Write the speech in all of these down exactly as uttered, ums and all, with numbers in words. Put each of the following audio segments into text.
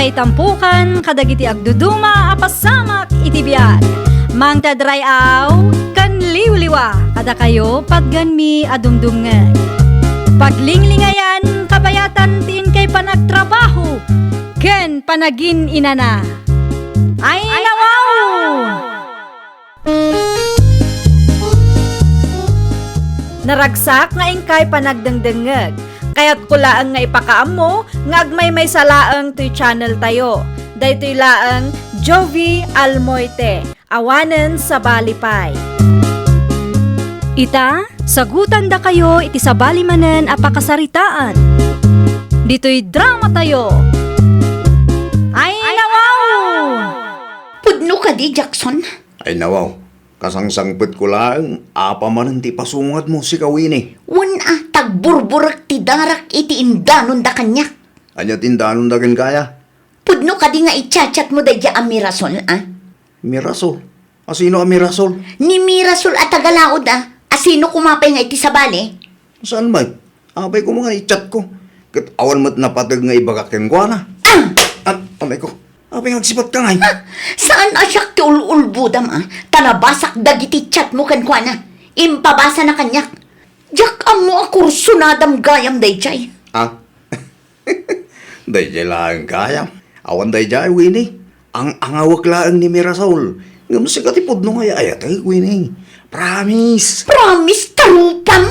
Ay tampukan kadagiti agduduma a pasamak iti biag. Mangted ray-aw ken liwliwa kadakayo patgenmi a dumdumngeg. Paglinglingayan kabayatan ti inkay panagtrabaho ken panagin-inana. Ay, nawaw! Naragsak nga inkay panagdengdengngeg. Kayatko laeng nga ipakaammo nga agmaymaysa laeng toy channel tayo. Daytoy laeng Jovie Almoite, awanen sabali pay. Ita, sagutandakayo iti sabali manen a pakasaritaan. Ditoy drama tayo. Ay, nawaw! Pudno kadi, Jackson? Ay, nawaw. Kasangsangpetko laeng, apay manen ti pasungadmo, sika Winnie? Wen a, tagburburek ti darak iti indanonda kaniak. Ania ti indanonda kenka, aya? Pudno kadi nga i-chat-chatmo daydiay a Mirasol, a? Mirasol? Asino a Mirasol? Ni Mirasol a taga-Laod, a. Asino koma pay nga iti sabali? Saan met? Apay koma nga i-chat ko. Ket awan met napateg nga ibagak kenkuana. Ah! At, amay ko, apay nga agsipatka ngay? Ah! Saan a siak ti ul-ulbodam, a? Ta nabasak dagiti chat mo kenkuana. Impabasana kaniak. Diak ammo a kursunadam gayam daydiay. Ah? Daydiay laeng gayam. Awan daydiay, Winnie. Ang-angawek laeng ni Mirasol. Ngem sika ti pudno nga ay-ayatek, Winnie. Promise. Promise, tarupam!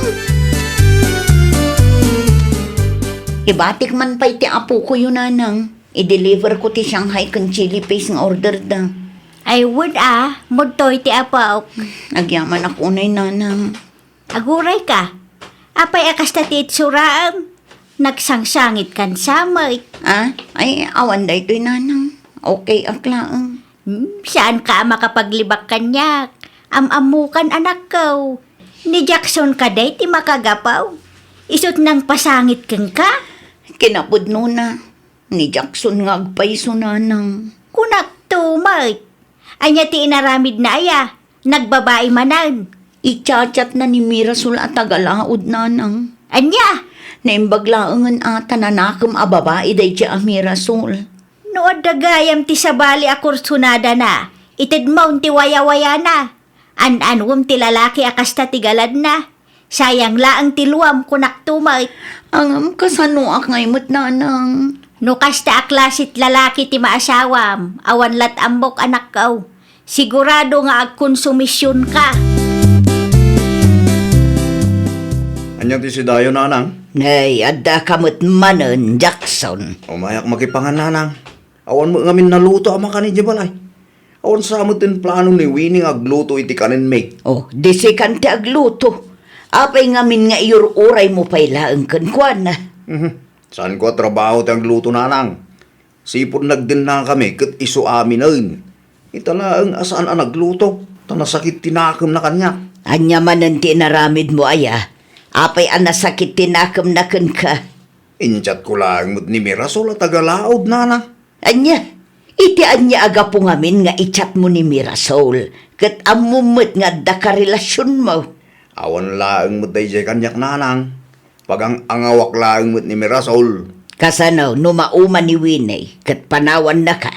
Ibatik man pay ti apokoyo, nanang. I-deliver ko ti Shanghai ken chili paste nga order da. Ay, wen a, mudtoy ti apok. Agyamanak unay, nanang. Agurayka. Apay a kasta ti itsuraem? Nagsangsangitkan sa met. Ah? Ay, awan daytoy, nanang. Okay ak laeng. Hmm, saanka a makapaglibak kaniak. Am-ammokan, anakko. Ni Jackson kadi ti makagapu. Isu't nangpasangit kenka? Kinapudnona. Ni Jackson nga agpayso, nanang. Kunakto met. Ania ti inaramidna, aya? Nagbabai manen. I-chat-chatna ni Mirasol a taga-Laod, nanang. Ania? Naimbag laengen a ta nanakem a babai daydiay a Mirasol. No adda gayam ti sabali a kursunadana, itedmon ti wayawayana. An-anuem ti lalaki a kasta ti galadna. Sayang laeng ti luam, kunakto met. Ngem kasanoak ngay met, nanang? No kasta a klasit lalaki ti maasawam, awan lat ammok, anakko. Sigurado nga agkonsumisionka. Ania ti sidayo, nanang? Nay, addaka met manen, Jackson. Umayak makipangan, nanang. Awan met ngamin naluto a makan idiay balay. Awan sa met ti plano ni Winnie nga agluto iti kanenmi. Oh, di sikan ti agluto. Apay ngamin nga iyur-uraymo pay laeng kenkuana? Mhm. Saanko a trabaho ti agluto, nanang. Sipud nagdennakami ket isu aminen. Ita laeng a saan a nagluto, ta nasakit ti nakemna kaniak. Ania manen ti inaramidmo, aya? Apay a nasakit ti nakemna kenka? Inchatko laeng met ni Mirasol a taga-Laod, nanang. Ania? Iti ania a gapu ngamin nga i-chatmo ni Mirasol, ket ammom met nga adda karelasionmo? Awan laeng met daydiay kaniak, nanang. Pagang-angawak laeng met ni Mirasol. Kasano no mauma ni Winnie ket panawannaka?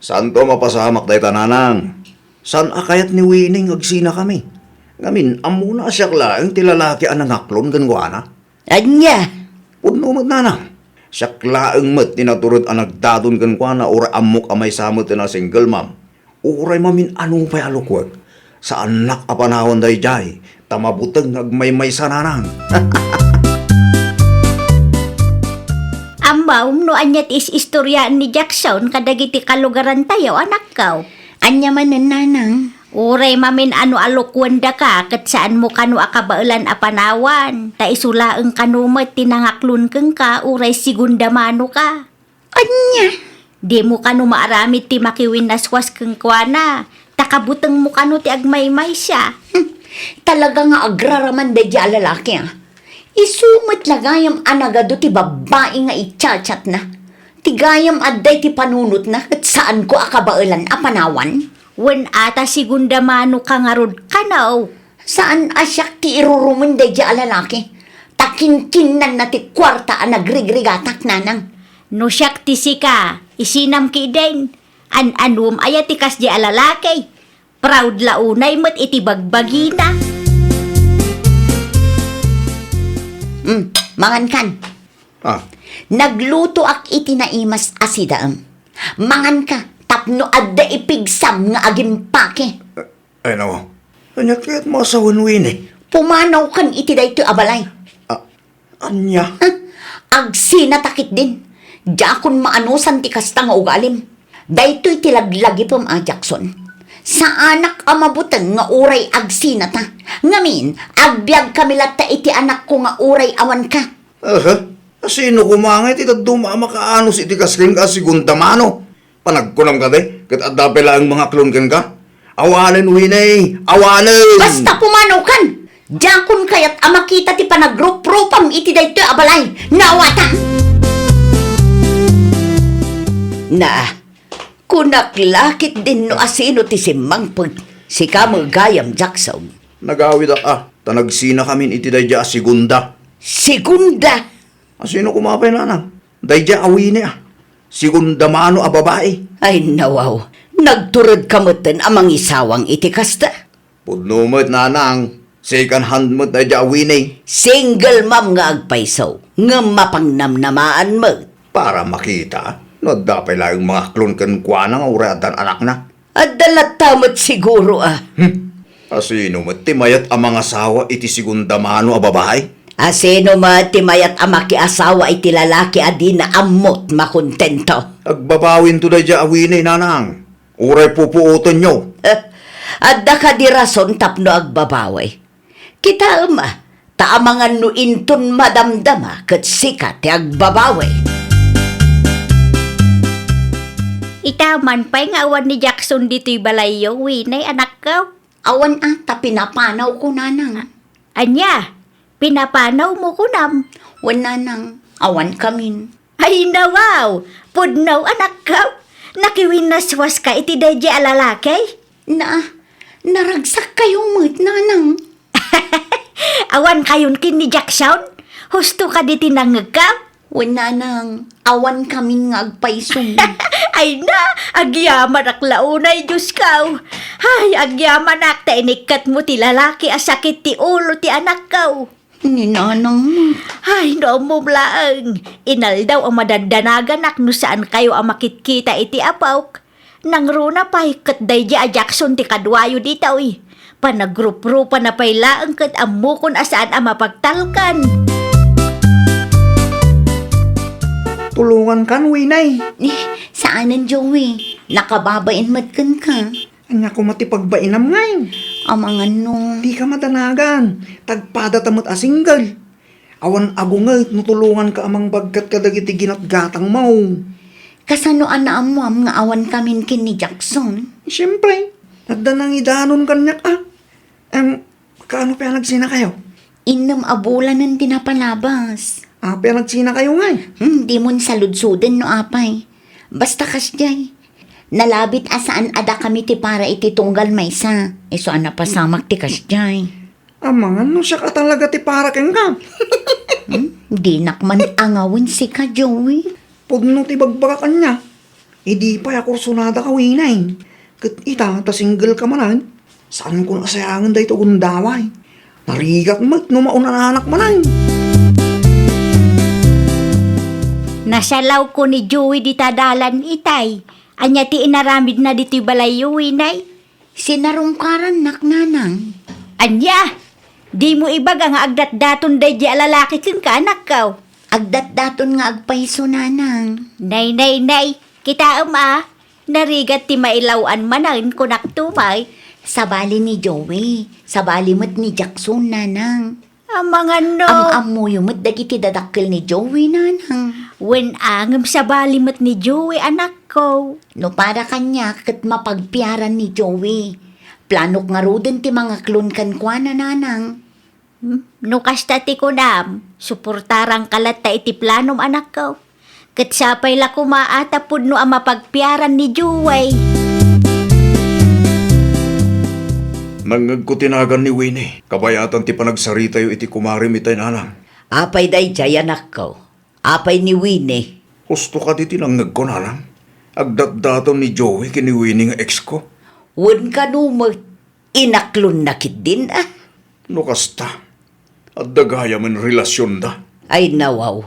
Saanto a mapasamak dayta, nanang. Saan a kayat ni Winnie nga agsinakami. Ngamin, ammona a siak laeng ti lalaki a nangaklon kenkuana. Ania? Pudno met, nanang. Siak laeng met ti natured a nagdaton kenkuana, uray ammok a maysa met a single mom. Uray mamin-ano pay a lukuek. Saannak a panawan daydiay, ta mabuteng nga agmaymaysa, nanang. Ammom no ania ti is-istoriaan ni Jackson kadagiti kalugarantayo, anakko? Ania manen, nanang? Uray mamin-ano a lukuendaka ket saanmo kano a kabaelan a panawan, ta isu laeng kano met ti nangaklon kenka uray segunda manoka. Ania? Dimo kano maaramid ti makiwinnaswas kenkuana, ta kabutengmo kano ti agmaymaysa. Hmm, talaga nga agraraman daydiay a lalaki, a. Isu met la gayam a nagadu ti babbai nga i-chat-chatna. Ti gayam adda iti panunotna ket saanko a kabaelan a panawan. Wen a, ta segunda manoka ngarud kano. Saan a siak ti irurumen daydiay a lalaki, ta kinkinnanna ti kuarta a nagrigrigatak, nanang. No siak ti sika, Isinam kidin, an-anuem aya ti kasdiay a lalaki? Proud la unay met iti bagbagina. Mm, mangankan. Ah. Naglutoak iti naimas a sidaem. Manganka tapno adda ipigsam nga agimpake. Ay, nawa. Ania ket masawen, Winnie? Pumanawkan iti daytoy a balay. Ah, ania? Agsinata ketdin. Diakon maanusan ti kasta nga ugalim. Daytoy ti laglagipem a Jackson. Saanak a mabuteng nga uray agsinata. Ngamin, agbiagkami latta iti anakko nga uray awanka. Aha. Asino koma nga iti dadduma a makaanus iti kas kenka a segunda mano? Panagkunam kadi, ket adda pay laeng mangaklon kenka? Awanen, Winnie! Awanen! Basta pumanawkan! Diakon kayat a makita ti panagruprupam iti daytoy a balay. Naawatan! Na, kunak la ketdin no asino ti simmangpet. Sika met gayam, Jackson. Nagawidak a, ta nagsinakamin iti daydiay a segunda. Segunda? Asino koma pay, nanang? Daydiay a Winnie a. Segunda mano a babai. Ay, nawaw. Nagturedka metten a mangisawang iti kasta? Pudno met, nanang. Second hand met daydiay a Winnie. Single mom nga agpayso, ngem mapangnamnamaan met. Para makita no adda pay laeng mangaklon kenkuana nga uray addan anakna. Adda latta met siguro a. Hmm. Asino met ti mayat a mangasawa iti segunda mano a babai? Asino met ti mayat a makiasawa iti lalaki a dina ammot makontento? Agbabawinto daydiay a Winnie, nanang. Uray pupuotenyo. Eh, adda kadi rason tapno agbabawi? Kitaem a, ta amangan no inton madamdama ket sika ti agbabawi. Ita man pay nga awan ni Jackson ditoy balayyo, Winnie, anakko? Awan a, ta pinapanawko, nanang. Ania? Pinapanawmo kunam? Wen, nanang, awankamin. Ay, nawaw! Pudno, anakko! Nakiwinnaswaska iti daydiay a lalaki? Na, naragsakkayo met, nanang. Awankayon ken ni Jackson? Husto kadi ti nangngegka? Wen, nanang, awankamin nga agpayso. Ay na, agyamanak la unay, Diosko. Ay, agyamanak ta inikkatmo ti lalaki a sakit ti ulo ti anakko. Ni nanang met. Ay, no ammom laeng, inaldaw a madaddanaganak no saankayo a makitkita iti apok. Nangruna pay ket daydiay a Jackson ti kaduayo ditoy. Panagruprupana pay laeng ket ammokon a saan a mapagtalkan. Tulongankan, Winnie. Eh, saanen, Joey. Nakababain met kenka. Ania koma ti pagbainam ngay? Amangan no. Dika madanagan. Tagpadata met a single. Awan agunget no tulonganka a mangbagkat kadagiti ginatgatangmo. Kasano a naammoam nga awankamin ken ni Jackson? Siempre, adda nangidanon kaniak a. Em, kaano pay a nagsinakayo? Innem a bulanen ti napalabas. Apay a nagsinakayo ngay? Hmm, dimon saludsoden no apay. Basta kasdiay. Nalabit a saan a dakami ti para iti tunggal maysa. Isu a napasamak ti kasdiay. Amangan no siak a talaga ti para kenka. Hmm? Dinak man angawen sika, Joey. Pudno ti bagbagak ania. Idi pay a kursunada ka, Winnie. Ket ita, ta single ka manen, saanko a sayangen daytoy a gundaway. Narigat met no maunananak manen. Nasalawko ni Joey dita dalan itay. Ania ti inaramidna ditoy balayyo, Winnie? Sinarungkarannak, nanang. Ania? Dimo ibaga nga agdatdaton daydiay a lalaki kenka, anakko? Agdatdaton nga agpayso, nanang. Nay, nay, nay. Kitaem a, narigat ti mailaw-an manen, kunak tumay. Sabali ni Joey, sabali met ni Jackson, nanang. Amangan no. Am-ammoyo met dagiti dadakkel ni Joey, nanang. Wen a, ngem sabali met ni Joey, anakko. No para kaniak ket mapagpiaran ni Joey. Planok ngaruden ti mangaklon kenkuana, nanang. Hmm? No kasta ti kunam, suportaranka latta iti planom, anakko. Ket sapay la koma a ta pudno a mapagpiaran ni Joey. Nangngegko ti nagan ni Winnie. Kabayatan ti panagsaritayo iti kumarem itay, nanang. Apay daydiay, anakko? Apay ni Winnie? Husto kadi ti nangngegko, nanang. Agdatdaton ni Joey ken ni Winnie nga ex ko. Wen kano met, inaklonna ketdin a? No kasta, adda gayamen relasionda. Ay, nawaw.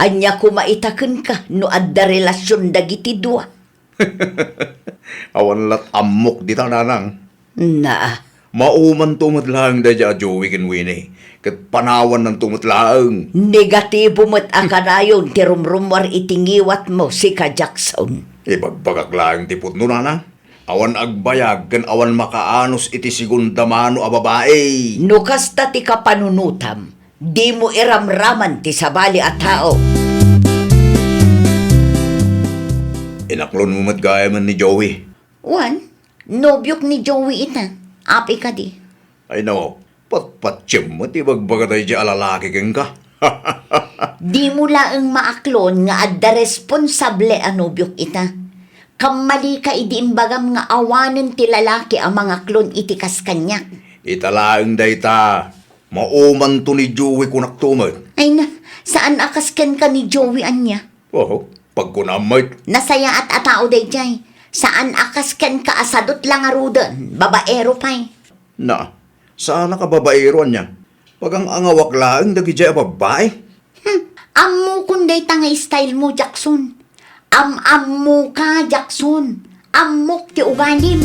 Ania koma ita kenka no adda relasion dagiti dua? Awan lat ammok dita, nanang. Naa. Maumanto met laeng daydiay a Joey ken Winnie, ket panawannanto met laeng. Negatibo met a kanayon ti rumrummuar iti ngiwatmo, sika Jackson. Ibagbagak laeng ti pudno, nanang. Awan agbayag ken awan makaanus iti segunda mano a babai. No kasta ti kapanunotam, dimo iramraman ti sabali a tao. Inaklonmo met gayamen ni Joey. Wen, nobiok ni Joey ita. Apay kadi? Ay, no, patpatiem met ti ibagbaga daydiay a lalaki kenka. Dimo laeng maaklon nga adda responsable a nobiok ita. Kammalika idi imbagam nga awanen ti lalaki a mangaklon iti kas kaniak. Ita laeng dayta, maumanto ni Joey, kunakto met. Ay na, saan a kas kenka ni Joey ania? Oho, pagkunam met. Nasayaat a tao daydiay. Saan a kas kenka a sadut la ngaruden, babaero pay. Na, saanak a babaero ania? Pagang-angawak laeng dagidiay a babbai. Hmm, ammokon dayta nga style mo, Jackson. Am-ammoka, Jackson. Ammok ti ugalim.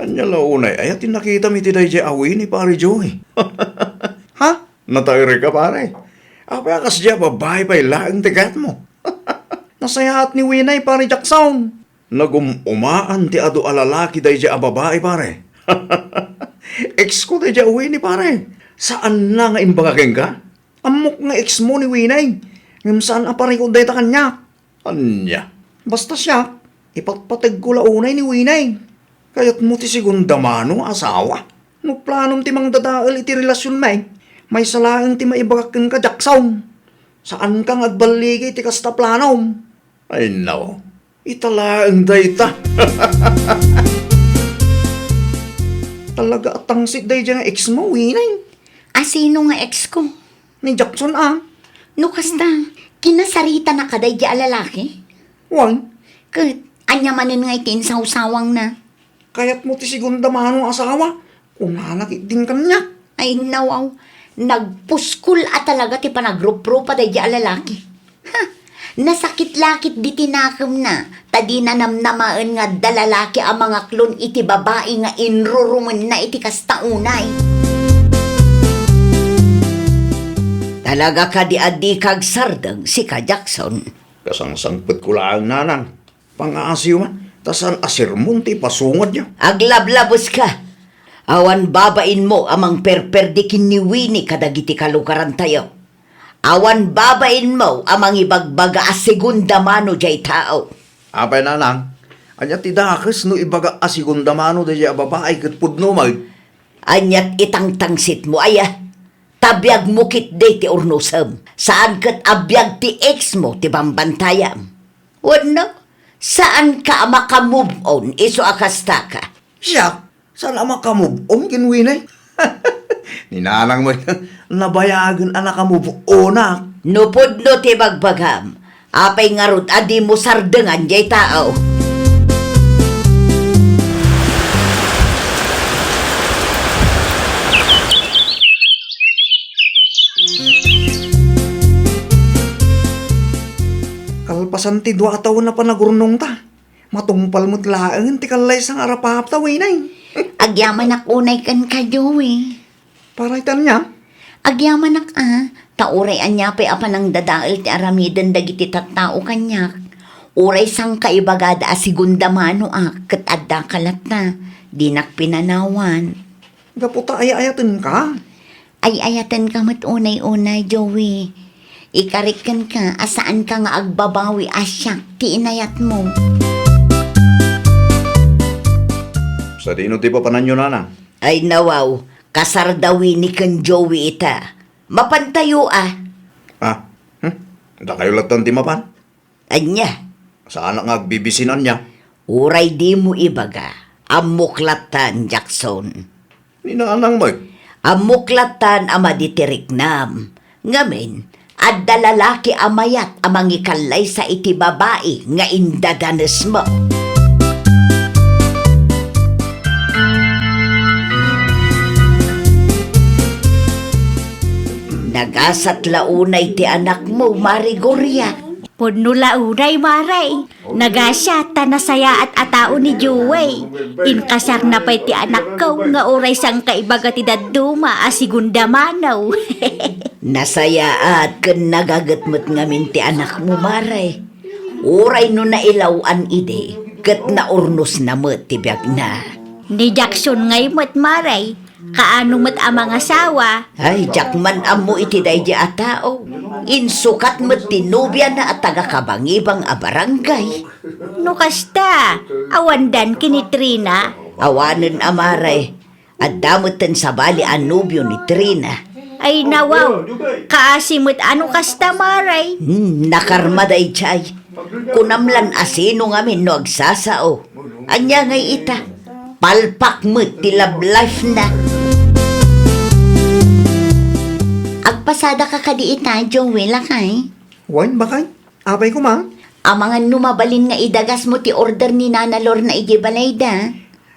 Ania la unay aya ti nakitam iti daydiay a Winnie, Pare Joey? Ha? Nataerka, pare. Apay a kasdiay a babbai pay laeng ti kayatmo? Nasayaat ni Winnie, Pare Jackson. Nagum-umaan ti adu a lalaki daydiay a babai, pare. Ex ko daydiay a Winnie, pare. Saanna nga imbaga kenka? Ammok nga ex mo ni Winnie. Ngem saan a parikut dayta kaniak. Ania? Basta siak, ipatpategko la unay ni Winnie. Kayatmo ti segunda mano a asawa? No planom ti mangdadael iti relasion met, maysa laeng ti maibagak kenka, Jackson. Saanka nga agballigi iti kasta a planom. Ay, no. Ita laeng dayta. Talaga a tangsit daydiay nga ex mo, Winnie. A sino nga ex ko? Ni Jackson, a. No kasta, kinasaritanaka daydiay a lalaki? Wen. Ket, ania manen nga iti insawsawangna? Kayatmo ti segunda mano a asawa? Kunana ketdin kaniak. Ay, nawaw. Nagpuskol a talaga ti panagruprupa daydiay a lalaki. Ha! Nasakit la ketdi ti nakemna, ta dina namnamaen nga adda lalaki a mangaklon iti babai nga inrurumenna iti kasta unay. Talaga kadi a dika agsardeng, sika Jackson? Kasangsangpetko laeng, nanang. Pangaasiw man, ta saan a sermon ti ipasungadyo. Aglablabeska! Awan babainmo a mangperperdi ken ni Winnie kadagiti kalugarantayo. Awan babainmo a mangibagbaga a segunda mano diay tao. Apay, nanang, ania ti dakes no ibagak a segunda mano daydiay a babai ket pudno met? Aniat itangtangsitmo aya? Ta biagmo ketdi ti urnosem. Saan ket a biag ti ex mo ti bambantayam. Wenno, saanka a maka-move on isu a kastaka? Siak, saan a maka-move on ken Winnie? Ni nanang met, nabayagen a naka-move onak. No pudno ti bagbagam, apay ngarud a dimo sardengan diay tao? Kalpasan ti dua a tawen a panagurnongta, matungpal met laeng ti kallaysa nga arapapta, Winnie. Agyamanak unay kenka, Joey. Para ita ania? Agyamanak a, ta uray ania pay a panangdadael ti aramiden dagiti tattao kaniak. Uray sangka ibagada a segunda manoak ket addaka latta, dinak pinanawan. Gapu ta ay-ayatenka? Ay-ayatenka met unay-unay, Joey. Ikarik kenka a saanka nga agbabawi a siak ti inayatmo. Sadino ti papananyo, nanang? Ay, nawaw, kasar da Winnie ken Joey ita. Mapantayo a. Ah, hmm? Dakayo lattan ti mapan? Ania? Saanak nga agbibisin ania? Uray dimo ibaga, ammok lattan, Jackson. Ni nanang met? Ammok lattan a madi ti riknam. Ngamin, Adda lalaki a mayat a mangikallaysa iti babai nga indadanesmo. Nagasat la unay ti anakmo, Mare Gloria. Pudno la unay, Mare. Nagasiat ta nasayaat a tao ni Joey. Inkasarna pay ti anakko nga uray sangkaibaga ti dadduma a segunda mano. Nasayaat ken nagaget met ngamin ti anakmo, Mare. Uray no nailaw-an idi, ket naurnosna met ti biagna. Ni Jackson ngay met, Mare. Kaano met a mangasawa? Ay, diak man ammo iti daydi a tao. Insukat met ti nobiana a taga-Kabangibang a barangay. No kasta, awandan ken ni Trina? Awanen a, Mare. Adda metten sabali a nobio ni Trina. Ay, nawaw. Kaasi met a no kasta, Mare. Hmm, nakarma daydiay. Kunam lan a sino ngamin no agsasao. Ania ngay ita? Palpak met ti love life na. Agpasadaka kadi ita, Joey, lakay? Wen, bakay? Apay koma? Amangan no mabalin nga idagasmo ti order ni Nana Lorna idiay balayda.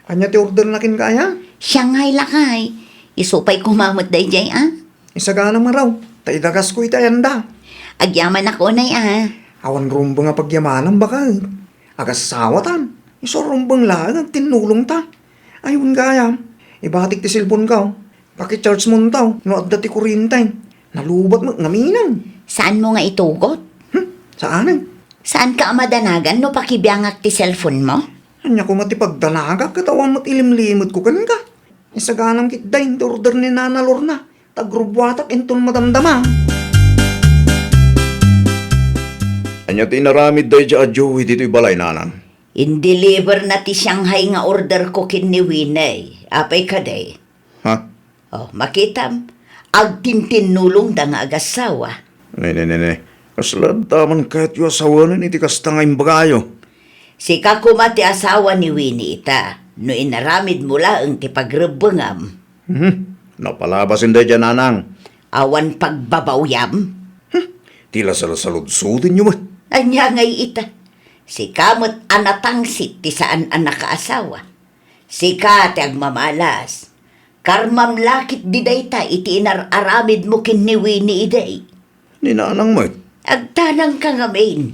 Ania ti orderna kenka aya? Shanghai, lakay. Isu pay koma met daydiay, a? Isagana maraw, ta idagasko iti ayanda. Agyamanak unay, a. Awan rumbeng a pagyamanam, baket. Agasawatan. Isu a rumbeng laeng agtinnulongta. Ay, wen gayam, ibatik ti cellphoneko. Pakicharge monto no adda ti kurriente. Nalubat met ngaminen. Saanmo nga itugot? Hmm, saanen. Saanka a madanagan no pakibiangak ti cellphonemo? Ania koma ti pagdanagak ket awan met ilimlimetko kenka? Isaganam ketdin ti order ni Nana Lorna, ta agrubbuatak inton madamdama. Ania ti inaramid daydiay a Joey ditoy balay, Nanang? Indeliverna ti Shanghai nga orderko ken ni Winnie. Apay kadi? Ha? Oh, makitam, agtintinnulongda nga agassawa. Ne, ne, ne, ne. Kasla adda man kayatyo a sawanen iti kasta nga imbagayo? Sika koma ti asawa ni Winnie ita, no inaramidmo laeng ti pagrebbengam. Mhm. Napalabasen daydiay, Nanang. Awan pagbabawyam? Hmm. Ti lasalsaludsodenyo met. Ania ngay ita? Sika met a natangsit ti saan a nakaasawa. Sika ti agmamalas. Karmam la ketdi dayta iti inar-aramidmo ken ni Winnie idi. Ni Nanang met. Agtanangka ngamin.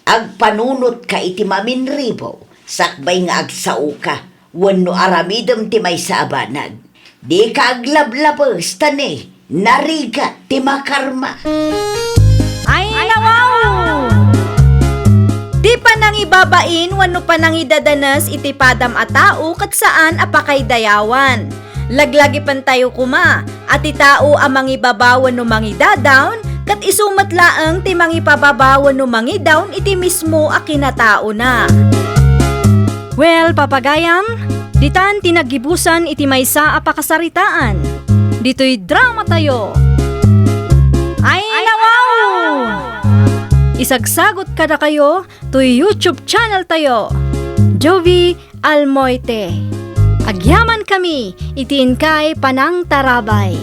Agpanunotka iti maminribo, sakbay nga agsaoka, wenno aramidem ti maysa a banag. Dika aglablabes, ta ni, narigat ti makarma. Ay, nawaw! Ti panangibabain wenno panangidadanes iti padam a tao ket saan a pakaydayawan. Laglagipentayo koma a ti tao a mangibaba wenno mangidadawn, ket isu met laeng ti mangipababa wenno mangidawn iti mismo a kinataona. Well, papagayam, ditan ti naggibusan iti maysa a pakasaritaan. Ditoy dramatayo. Ay, nawaw! Isagsagot kadakayo toy YouTube channel tayo, Jovi Almoite. Agyamankami iti inkay panangtarabay.